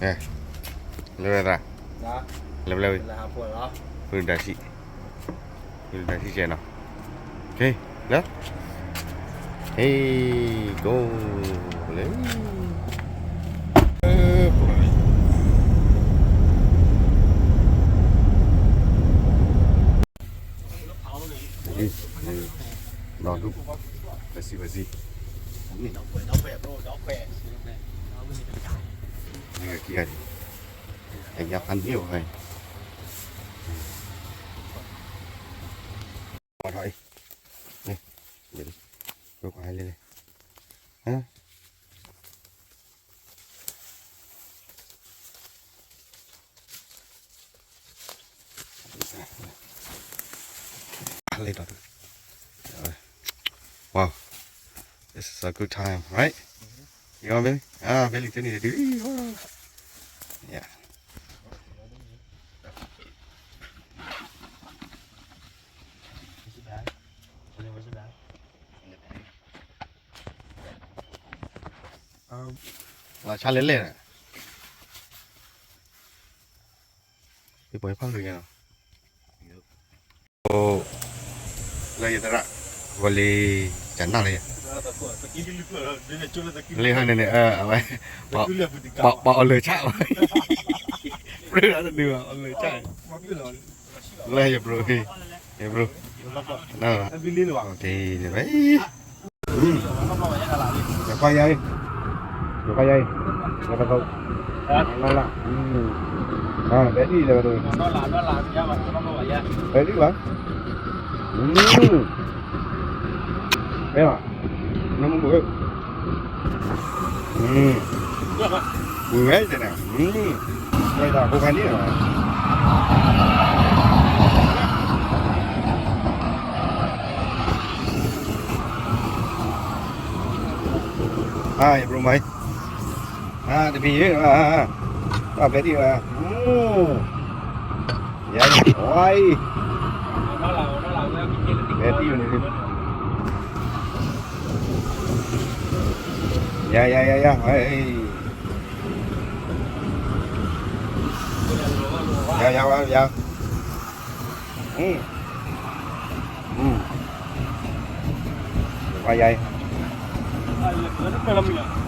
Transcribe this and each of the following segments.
လၢဝဲသရၣ်, လၢပျဲဝံၤ, ဖုဒၣ်ဆံ, ဖုဒၣ်ဆံကဲနီၤ, လၢ, ဟ့ၣ်, ကိး, လၢ ဒီဒူၣ်, ပစံးပစံး, နကခံဂၤဒံး, အယါဖးန့ၢ်ဝဲ, ကွၢ်ထီၣ်အံၤ, ကွၢ်လဲၣ်လဲၣ်, Wow, this is a good time, right? You want Billy? Ah, Billy, turn it, dude. Yeah. Um, လီၤဆါလဲၣ်လဲၣ်, ယပှၤဖးလူၤညါနီၤ, လၢယသရၣ်, ဝဲလံ, ကနၣ်လၢယ, လံဟီန့ၣ်န့ၣ်, အဝဲ, ပှၤအီၣ်လၢာ်ဆၣ်, ပြၢတနုၤအီၣ်လၢာ်ဆၣ်, လၢယဘြိ, ယဘြိ, န, န့ၣ်ဝဲ ယကွၢ်ယၤအံၤ, ယကွၢ်ယၤအံၤ, လၢကသိး, လၢလၢ, ဘဲဒ်လဲၣ်ကသိး, ဘဲဒ်ဘၣ်, ဘဲဘၣ်, နမူမူ, ဝဲတန့ၣ်, ဝဲဒၣ်ဖိခါန့ၣ်လီၤ. အါ ယဘြိမၤအံၤ, အါ တဘံၣ်, အါ ဘဲဒ်ဘၣ်, ယၤ, ဝါအံၤ, ဘဲဒ်န့ၣ်, ယၤ ယၤ ယၤ ယၤ, ယၤ ယၤ, အါ ယၤ, အါ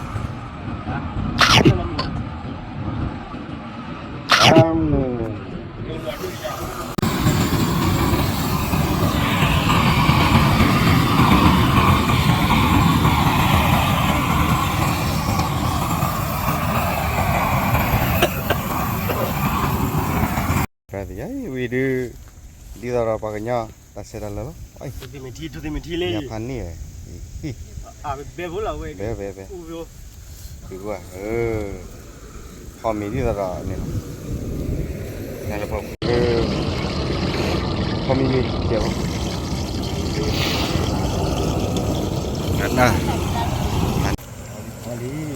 ဝံၤဒုး, ဒ်သိးဒီးပှၤကညီတၢ်ဆဲးတၢ်လၤလီၤ, ယဖးန့ၢ်ဝဲ, ဘဲဘဲဘဲ, ဃီမ့ၤဒ်သိးဒီးန့ၣ်လီၤ, ဃီမ့ၤမ့ၢ်ကဲးဖိ, ကနၣ်,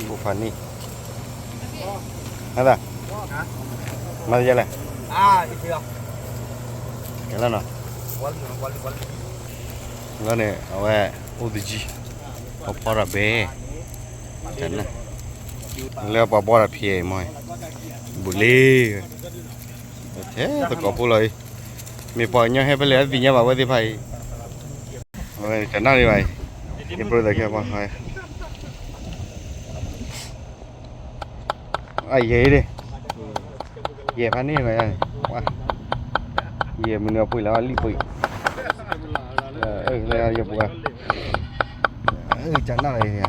ဖိဖးန့ၣ်, နသး, မၤသယလဲၣ်, ကဲလီၤနီၤ, လီၤန့ၣ် အဝဲအိၣ်သယုၢ်, ပှၤဖီတၢ်ဘဲ, လၢပှၤဘှီတၢ်ဖံးအံၤမ့ၢ်, ဘူးလ့, ထဲသကိးဖိလီၤအံၤ, မ့ၢ်ပှၤကညီဟဲဖဲလဲၣ် တသ့ၣ်ညါဘၣ်ဝဲသ့ၣ်တဖၣ်အံၤ, အဝဲတနၣ်ဒံးဘၣ်အံၤ, ယဘြိသးခဲပှၤ အယဲၢ်ဒၣ်, ယဲၢ်ဖးန့ၢ်လီၤယၤန့ၣ်, ယဲၢ်မုၢ်နံၤအပှ့ၤလီၤ လံၣ်ပှ့ၤ, လၢယပှ့ၤ, ကနၣ်လီၤယၤ,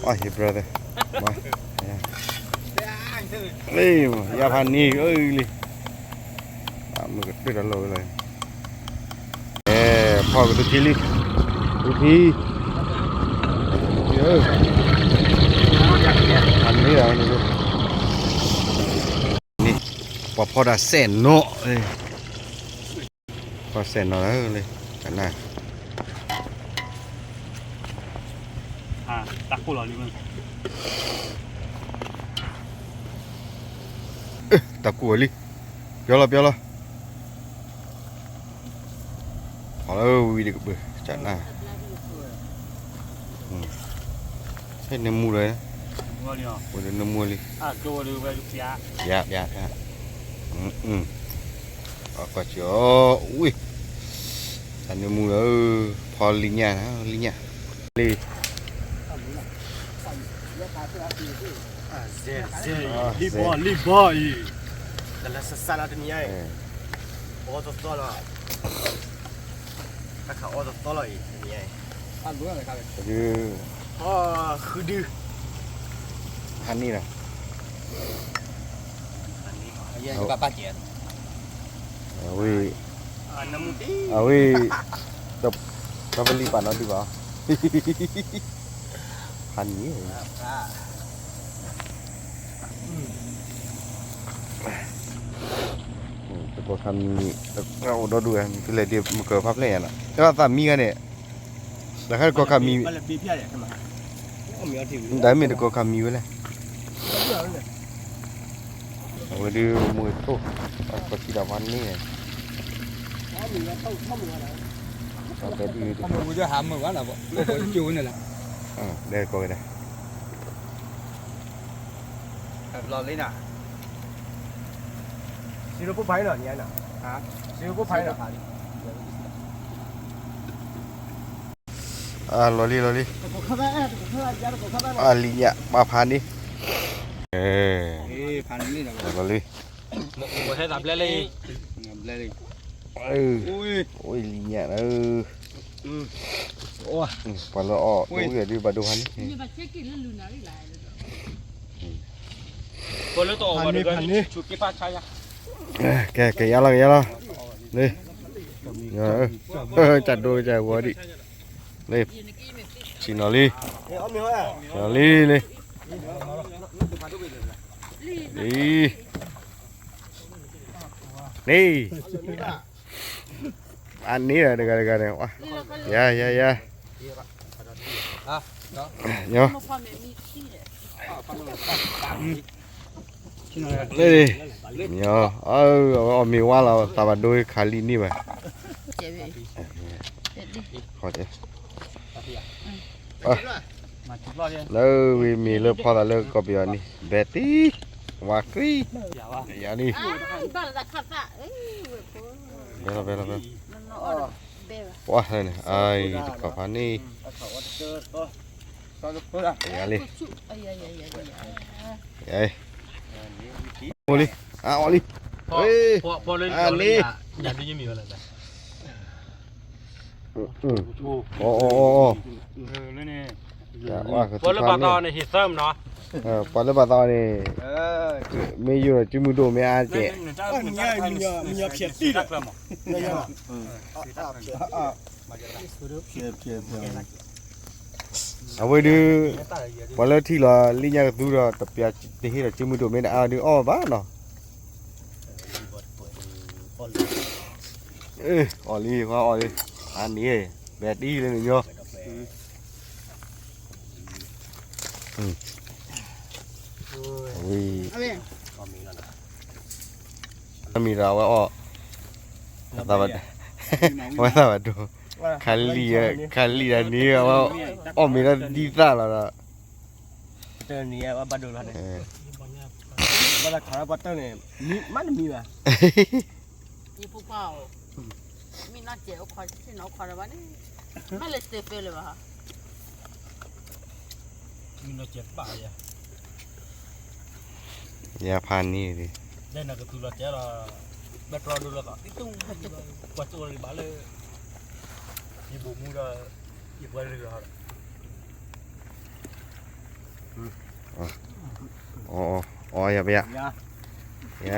အယဲၢ် brother, ယၤဖးန့ၢ်အၢလံ, မုၢ်ကတၢၢ်တၢ်လီၢ်ဝဲလီၤ, ဖီကသူထံလံ, သူထံ, ဖးန့ၢ်လီၤန့ၣ်, ပှၤဖီတၢ်စဲးနီၤ, ဖီစဲးနီၤလၢ, ကနၣ်, တၢ်ကိၢ်လီၤလံ, တၢ်ကိၢ်ဝဲလံ, ပျီလီၤပျီလီၤ, အီလၢဝံၤတကပၤ, ကနၣ်, ဟဲနမူလီၤ, ဝဲဒၣ်နမူလံ, ပျါပျါ, အကီၢ်ကၠီၤ, ဝ့ၢ်, တၢ်နမူလၢ, ဖီလံညၣ်, လံညၣ်, လံ, လံဘီလံဘီအံၤ, တလၢစၢ်စၢ်လီၤတနံၤအံၤ, အီၣ်သီသီလီၤ, တၢ်ခးအီၣ်သီသီလီၤအံၤ, တနံၤအံၤ, ဃုဒု, ဟါန့ၣ်လီၤ, အဝဲ, အဝဲ, တၢ်ပလံၤပာ်နီၣ်ဒုဘၣ်, ဟါန့ၣ် တကီၢ်ခါမံၤ, အိၣ်ဒီဒူၣ်ဝဲ မ့ၢ်ဖဲလဲၣ်ဒ်မကၢၤဖးဖျဲၣ်ညါနီၤ, တၢ်သးမံခါန့ၣ်, တၢ်ခါတကီၢ်ခါမံၤ, တၢ်မ့ၢ်တကီၢ်ခါမံၤဝဲလဲၣ်, အဝဲဒုးမူထိၣ်, ကီၢ်ဆံဒီးဖးန့ၣ်, ဝဲဒၣ်ဟးမုာ်ဘၣ်နီၤ, ကၠိဝဲန့ၣ်လီၤ, ဒဲကီၢ်ဝဲဒၣ် လီၤလံနီၤ, စံရိဖိဖးနီၤ, စံရိဖိဖးနီၤ, လီၤလံလီၤလံ, လံညၣ်ပာ်ဖးန့ၣ်, လီၤလံ, ဝဲလံ, လံညၣ်, ပှၤလၢအီၣ်တဝံၣ်ဒုးဘၣ်ဒိဖးန့ၣ် ကဲ ကယါလီၤ ကယါလီၤ, လၢ, ကၢ်ဒိကစၢ်ဝီၤဒံး, လၢ, ဆံနီၤလံ, ဆံနီၤလံလၢ, လံ, လံ, အန့ၣ်ဒီးတဂၤတဂၤန့ၣ်, ယၤ ယၤ ယၤ လၢ, လၢ, အဝဲအီၣ်မ့ၤဝါလီၤ သးဘၣ်ဒိခးလံန့ၢ်ဘၣ်, လၢဝံၤမ့ၤလၢဖီသးလၢကီၢ်ပယီၤန့ၣ် ဘဲတံၢ်, ဝါကွံ, ယၤန့ၣ်, ဘဲလီၤ ဘဲလီၤ ဘဲလီၤ, ဝါန့ၣ် အံၤတကီၢ်ဖးန့ၣ်, ယၤလံ, မိၢ်လံ, အအီၣ်လံ, အန့ၣ်, အီၣ်အီၣ်အီၣ်အီၣ်, ပှၤလၢဘၣ်သးအီၣ်န့ၣ်, မ့ၢ်ယိၣ်ဒီး ကၠုမုၢ်ဒိၣ်မ့ၢ်အါကဲး, အဝဲဒုး, ပှၤလၢထံၣ်လီၤလံညါကသူဒီး တပျးတဟ့ၣ်ဒီး ကၠုမုၢ်ဒိၣ်မ့ၢ်တအါဒုးအီၣ်ဘၣ်နီၤ, အီၣ်လံ အီၣ်လံ, အန့ၣ်, ဘဲတံၢ်လၢန့ၣ်ညီ ဝံၤ, မံၤဒီးအဝဲအီၣ်, အဝဲသးဘၣ်ဒိ, ခါလံ, ခါလံဒီးန့ၣ် အဝဲအီၣ်မ့ၤဒီးဒ်သၣ်လီၤဒီး, တနံၤအဝဲဘၣ်ဒိလီၤန့ၣ်, ဘၣ်လၢခးလၢပှၤတၢၢ်န့ၣ်, မ့ၢ်မးတမံၤဘၣ်, ယဖိခွါဧၢ, မ့ၢ်နီၢ်စဲးအိၣ်ခိးဆ့ၣ်နီၤအိၣ်ခိးဒီးဘၣ်န့ၣ်, မ့ၢ်လဲၤစဲးဖဲလၢၤဘၣ်, မ့ၢ်နီၢ်စဲးပာ်ယၤ, ယဖးန့ၣ်, လၢနကသူလီၤတဲလီၤ, ဘဲတြီဒိလီၤသး, ကွၢ်ကၠိလီၤဘၣ်လၢ, ယဘိးမူဒီး, ယပှၤလၢလီၤ အီ, အီ, ယၤပယၤ, ယၤ,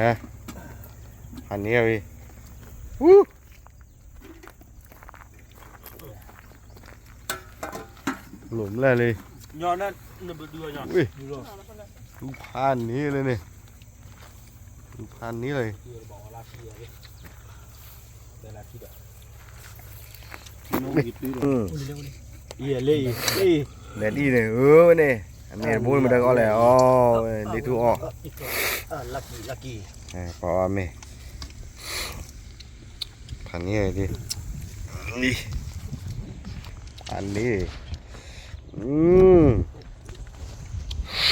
ဖးန့ၢ်ဝံၤ, ဝူ, လိၣ်မလဲၣ်လံ, ဝူဖးန့ၢ်လၢန့ၣ်, ဝူဖးန့ၢ်လၢ လဲၤဒ်န့ၣ်, အန့ၣ်တဘိမတၤကအီၣ်လဲၣ်, အီၣ်ဝဲလ့ထူအီၣ်, ပှၤအီၣ်မ့ၤ, ဖးန့ၢ်ဒ်, ဖးန့ၢ်, အ, အန့ၣ်,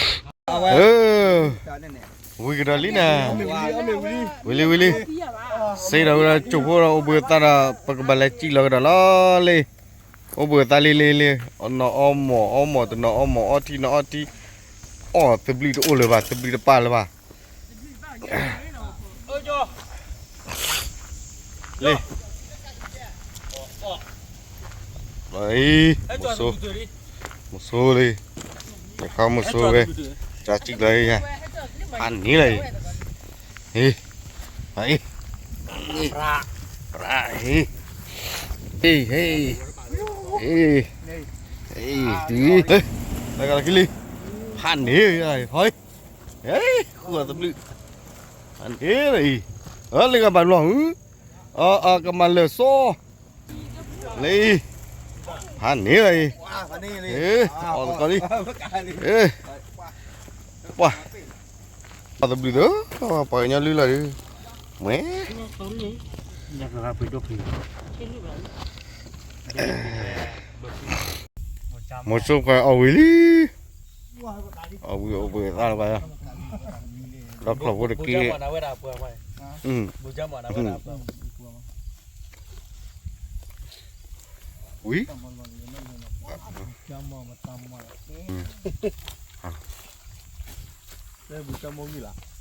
အ, ဝံၤကဒီးလံနၤ, ဝံၤလံဝံၤလံ, စ့ဒီးဝဲဒၣ်ကၠိဖိဒီးအိၣ်ဘှံးအသးဒီး ပကဘၣ်လဲၤစံၣ်လီၤကဒီးလီၤလံ, အိၣ်ဘှံးအသးလံလံလံ, နီၢ်အီမိာ်အီမိာ်တနီၢ်အီမိာ်အီထံနီၢ်အီထံ, အီၣ်သဘျုးတအိၣ်လၢၤဘၣ် သဘျုးတပာ်လၢၤဘၣ် လံ, မုဆိ, မုဆိလံ, ယခါမုဆိဝဲ, တၢ်စံၣ်လီၤယၤ, ဖးန့ၢ်လီၤအံၤ, ဟ့ၣ်, ဖးအံၤ, ရၣ်, ဟ့ၣ်, ဟ့ၣ်, ဟ့ၣ်, ဟ့ၣ်, တုၤ, တၢ်ကလီၤခံလံ, ဖးန့ၢ်, ဟ့ၣ်, ဃုအီၣ်သဘျုး, ဖးန့ၢ်လီၤအံၤ, လၢဂၤဘၣ်ဘျီၣ်, အကမၤလၢာ်စီ လံ, ဖးန့ၢ်လီၤအံၤ, အီၣ်သကိးလံ, ပှၤ, အီၣ်သဘျုးသၢ, ပှၤကညီလုၢ်လီၤဒုး, မ့ၢ် မိၤစိခွဲးအီၣ်ဝံၤလံ, အီၣ်ဝံၤအိၣ်ဘှံးအသးလၢၤဘၣ်, ဒီဖျၢၣ်ဖိတက့ၢ်, ဝံၤ, ဘုကၠီမီၤဝံၤလီၤ,